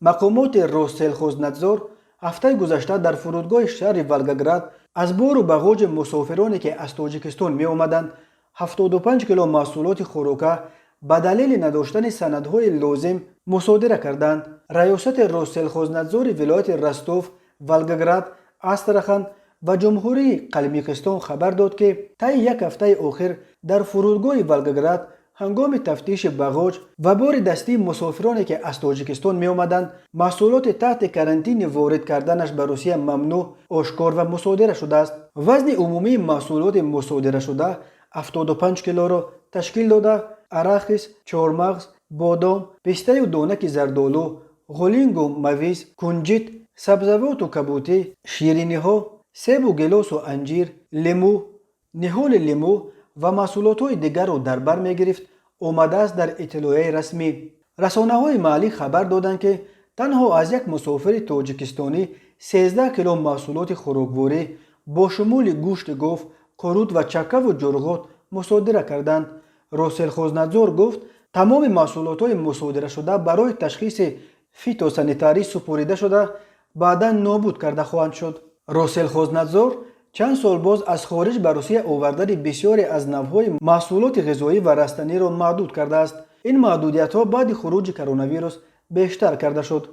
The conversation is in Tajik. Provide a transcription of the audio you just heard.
Мақомоти Россельхознадзор ҳафтаи гузашта дар фурудгоҳи шаҳри Волгоград аз бору бағоҷи мусофироне, ки аз Тоҷикистон меомаданд, 75 кило маҳсулоти хӯрока ба далели надоштани санадҳои лозим мусодира карданд. Раёсати Россельхознадзори вилояти Ростов, Волгоград, Астрахан ва Ҷумҳурии Қалмиқистон хабар дод, ки таи як ҳафтаи охир дар фурудгоҳи Волгоград ҳангоми тафтиши бағоҷ ва бори дастии мусофироне, ки аз Тоҷикистон меомаданд, маҳсулоти таҳти карантини ворид карданаш ба Русия мамнӯъ ошкор ва мусодира шудааст. Вазни умумии маҳсулоти мусодирашуда 75 килоро ташкил дода, арахис, чормағз, бодом, пистаю донаки зардолу, ғулингу мавиз, кунҷит, сабзавоту кабутӣ, шириниҳо, себу гелосу анҷир, лимӯ, ниҳоли лимӯ ва маҳсулотҳои дигарро дар бар мегирифт, омадааст дар иттилоияи расмӣ. Расонаҳои маҳаллӣ хабар доданд, ки танҳо аз як мусофири тоҷикистонӣ 13 кило маҳсулоти хӯрокворӣ бо шумули гӯшти гов, қурут ва чаккаву ҷурғот мусодира карданд. Россельхознадзор гуфт, тамоми маҳсулотҳои мусодирашуда барои ташхиси фитосанитарӣ супорида шуда, баъдан нобуд карда хоҳанд шуд. Россельхознадзор чанд сол боз аз хориҷ ба Русия овардани бисёре аз навъҳои маҳсулоти ғизоӣ ва растаниро маҳдуд кардааст. Ин маҳдудиятҳо баъди хуруҷи коронавирус бештар карда шуд.